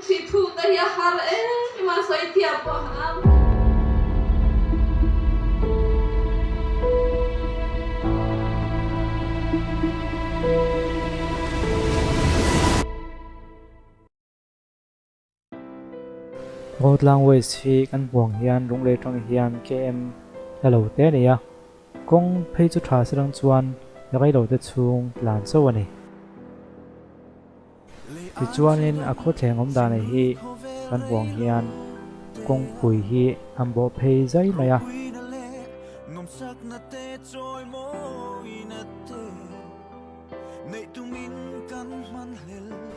Thih thu te hi a har em em a, sawi thiam pawh a ang. Rotlang West hi kan hmuang hian Lunglei atang hian KM la lo te a ni a, kawng phei chu tha se lang chuan reilo te chhung tlan chauh a ni. Tichuanin a khawthleng awm dan hi kan huang hian kawngpui hi an bawh phei zai mai a.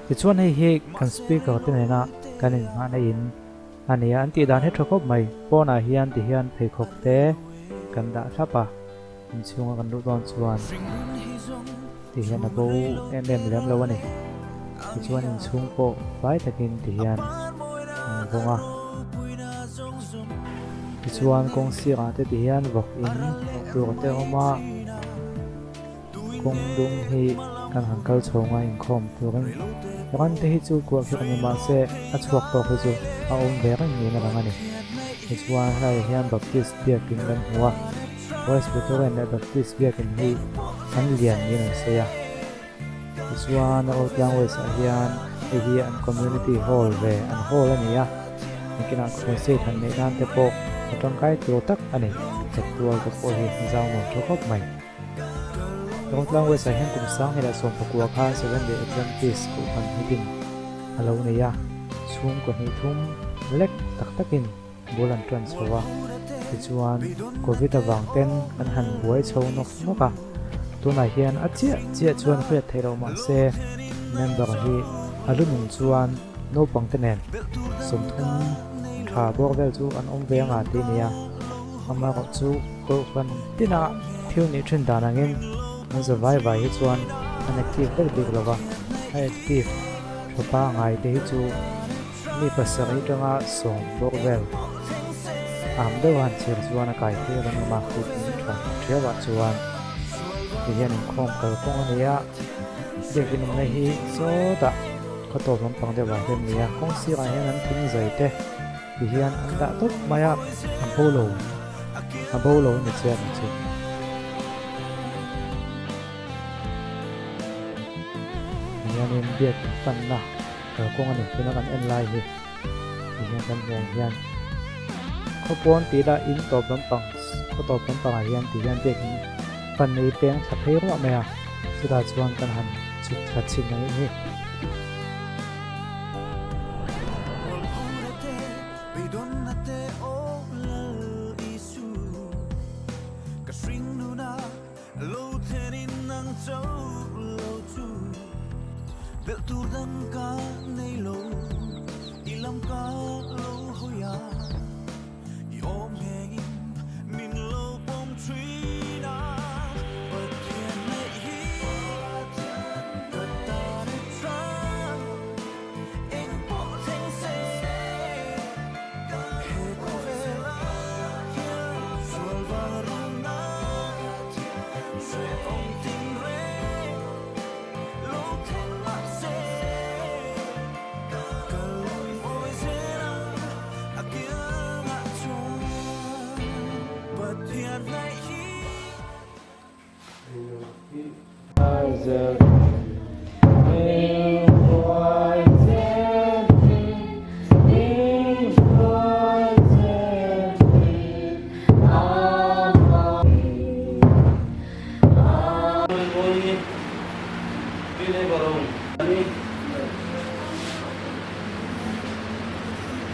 Tichuan hei hi kan speaker te nena kan inhmahna in a ni a, an tih dan hi tha khawp mai. Pawnah hian tihian pheikhawk te kan dah thlap a. Inchhunga kan luh dawn chuan ti hian a bo em em lem lo a ni. Tichuan inchhung pawh fai takin ti hian an vawng a. Tichuan kawng sirah te ti hian vawk in hmuh tur te a awm a. Kawng dum hi kan han kal chho nga inkhawm turin ran te hi chu kuah khirh ni mahse a chhuak tawk hi chu a awm ve reng niin a lang a ni. Tichuan helaiah hian Baptist biakin kan hmu a. Presbyterian leh Baptist biakin hi an lian niin an sawi a. Tichuan Rotlang West ah hian hei hi an community hall ve an hall a ni a, nakinah crusade han neih nan te pawh a tangkai tur tak a ni. Chatual te pawh hi zau nuam tha khawp mai. Rotlang West ah hian kum 2019 khan Seventh Day Adventist kohhran hitin a lo nei a, chhungkaw hnih thum lek tak takin bul an tan chho a, tichuan Covid avang ten an han buai chho nawk nawk a, tunah hian a chiah chiah chuan hriat theih loh mahse member hi a lu nung chuan naupang te nen 30 tha bawr vel chu an awm ve anga tih a ni a, amaherawh chu kohhran tina thil nih thin dan angin an za vai vai hi chuan an active vek bik lova, a active tha pangai te hi chu. Mi pasarih atanga sawm bawk vel am deuh a han chhir chuan a kai thei reng awm a, kut in tha thiau ah chuan ti hian inkhawm kalkawng a ni a, biakin awmna hi sawtah khaw tawp lampang deuh ah hian a ni a, kawng sirah hian an thing zai te ti hian an dah tawp mai a, a bo lo a bo lo a ni chiang ang chu. Hianin biakin panna. Kalkawng a ni tuna kan en lai hi ti hian kan hmuh ang hian khawpawn tih lah in tawp lampang khaw tawp lampangah hian ti hian biakin pan nei peng thla phei ruah mai a chutah chuan kan han chhuk thla chhin a nih hi.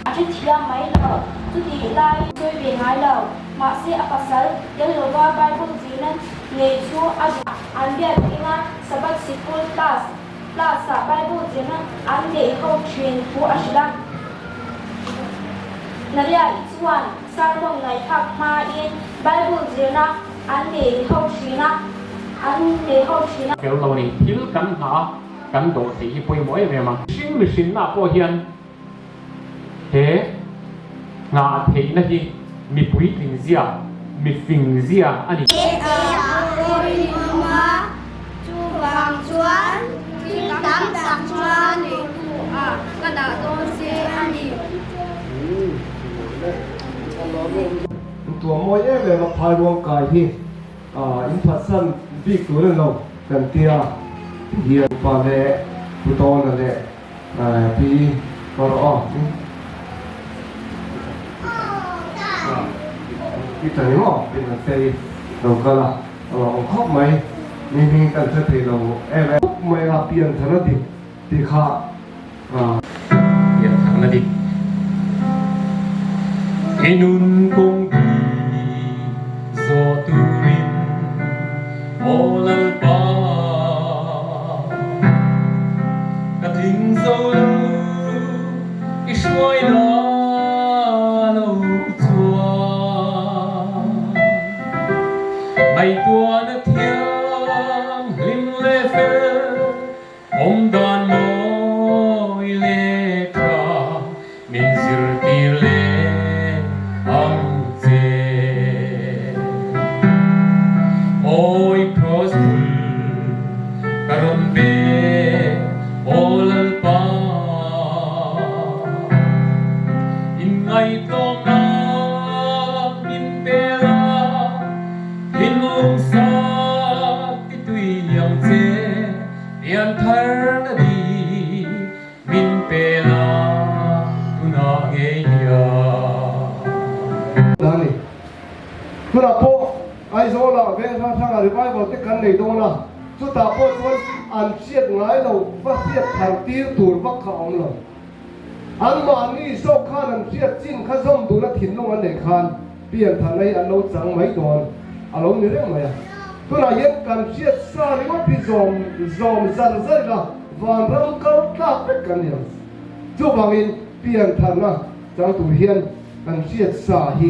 A hrethiam mai lo, chutih lai sawi ve ngai lo. Mahse a pasal tel lova Bible zirna nei chu a duh a. An biak ina Sabbath sikul class class ah Bible zirna an neih ho thin thu a hrilh a. Maria-i chuan sermon ngaihthlak hmain Bible zirna an nei ho thin a, an nei ho thin a. Fel lo a ni. Thil kan hna a, kan dawh theih hi pawimawh em em a. Mihring mihrinna pawh hian he nghah theihna hi mi puitling zia, mi fing zia a ni. Chuvang chuan thil tam tak chuan lehkhabu ah ka dah dawn. tuam mawi em em a phairuang kai hi in phatsan bik tur a ni lo kan tia ti hian pa leh Pu Tawna leh Pi Kawrawh Pi Tani maw Pi Nantei lo kal a a awm khawp mai mi hming kan hre thei lo em em mai a pianthar a dik tih kha Piantharna dik I nun kawng bi zawh turin aw Lalpa ka tling zo lo i hruai la lo chuan ngaihtuahna thiam hlim leh fel Awm dan mawi leh tha min zirtir leh ang che. Awi Cross bul ka rawn pe aw Lalpa inngaihtlawmna min pe la thinlung sa ti tui ang che. Pian thar na di min pe la tunah ngei hian. A ni. Tunah pawh Aizawlah veng hrang hrangah revival te kan nei dawn a, chutah pawh chuan an hriat ngai lo va hriat thar tir tur vak kha a awm lo. Anmahni zawk khan an hriat chin kha zawm duhna thinlung an neih khan Pian tharna hi an lo chang mai dawn a lo ni reng mai a. Tunah hian kan hriat sa ringawt hi zawm zawm zar zar ila vanram kal tlak vek kan ni ang. Chuvangin pian tharna chang tur hian kan hriat sa hi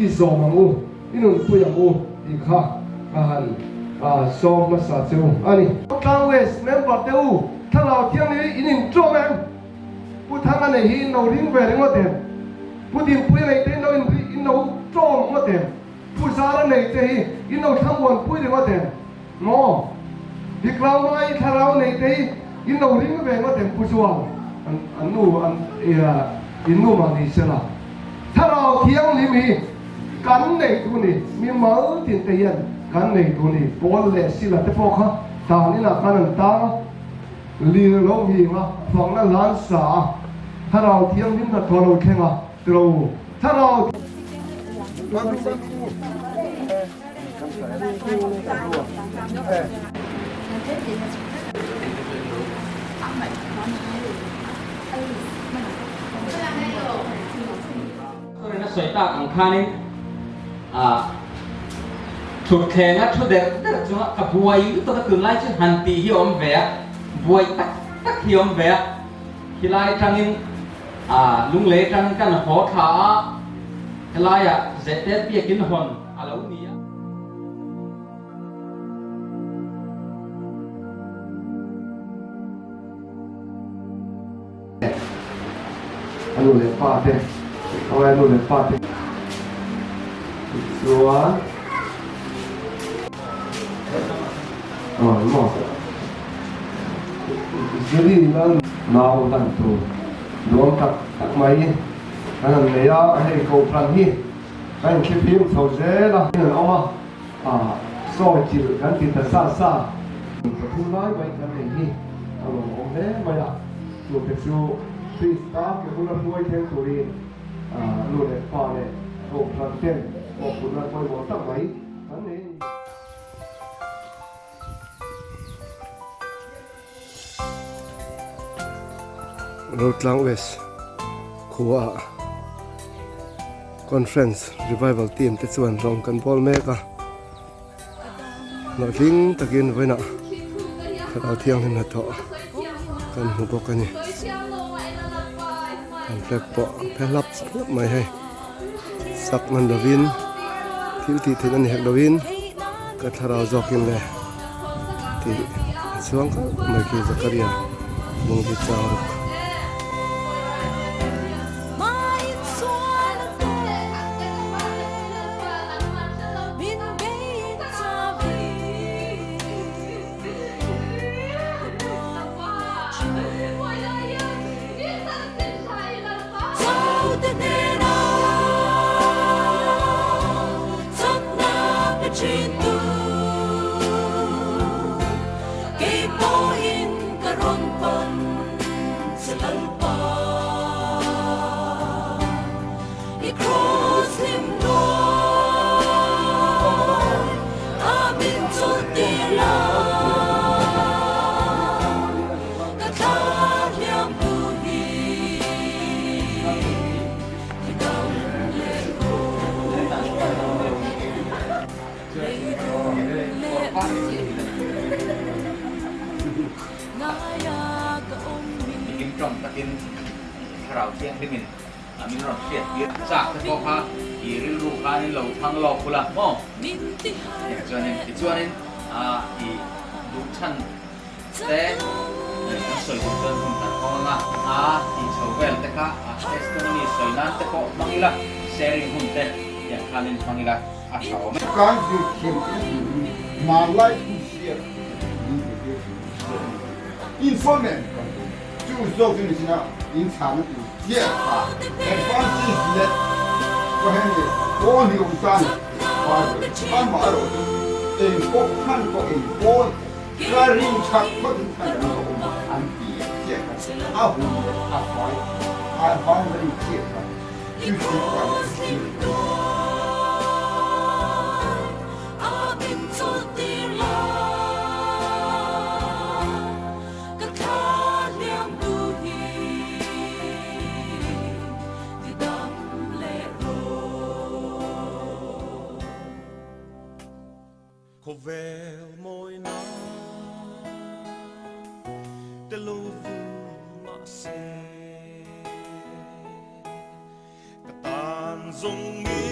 i zawm ang u, i nunpui ang u tih kha ka han sawm hmasa che u a ni. Tlang West member te u, thlarau thianghlim in inṭawm em? Pu Thanga nei hi in lo ring ve ringawt em? Pu Dinpuia nei te in lo in lo tlawm ngawt em? Pu Zara nei te hi in lo thlamuan pui ringawt em? Maw? Diklau Mai thlarau nei te hi in lo ring ve ngawt em? Pu Zual an an nu an in nu mah ni sela thlarau thianghlim hi kan nei tu ni mi mal tin te hian kan nei tu ni Paul leh Sila te pawh kha tan inah khan an tang a. Lir lo nghing a, fakna hlan sa a, Thlarau Thianghlim hnathawh lo thleng a, tilo Thlarau. Thurin a sawi tak ang khanin thutthleng a thu der der chunga ka buai lutuk a tunlai chu han tih hi a awm ve a, buai tak tak hi a awm ve a, khilai atangin lunglei atangin kan haw thla a, helaiah zehtet biakin hawn a lo ni a. A nu leh pa te awai a nu leh pa te tichuan aw maw ziri lal nau dan tur nuam tak tak mai an han nei a hei kohhran hi a inthlifim chho zel a an awm a sawi chilh kan ti ta sa sa pathum lai mai kan nei hi a lawmawm hle mai a. Chute chu Krista ke bula hruai thleng turin nu leh pa leh kohhran ten mawhphurhna pawimawh tak mai kan nei a ni. Rotlang West khuaah Conference Revival Team te chuan rawng kan bawl mek a, hlawhtling takin vawiinah Thlarau Thianghlim hnathawh kan hmu bawk a ni. Kan flag pawh a phe hlap hlap mai hei, sak hman lovin thil tih theih a ni hek lovin ka thlarau zawkin le tih a chhuang khalh mai khi Zakaria lungdi chang ruk. tawng takin Thlarau Thianghlimin min rawn hriat tir chak te pawh kha i rilru khanin lo thlang lawk ula maw? Tichuanin tichuanin i duh chhan te kan sawi duh chuan hun kan hawng anga a tih chho vel te kha testimony sawi nan te pawh hmang ila sharing hun te tiang khanin hmang ila a tha awm e. Kan zir thiam tih turin hmanlai thu hriat min zirtir thin hriat a ni. Informant kan awm. Chu zawk chu ni sin a, in chhana tur chiah kha advantage leh ka heng leh pawn hi awm ta ni Bible amah erawh chu eng pawh hman pawh eng pawn ka rin that phawt in khan an lo awm a an ti a chiah kha a hun leh a fai a boundary chiah kha chu chu kan zir tur a ni. Ka thla hliam tu hi ti dam leh rawh. Khawvel mawina te lo vul mahse ka tan zawng mi.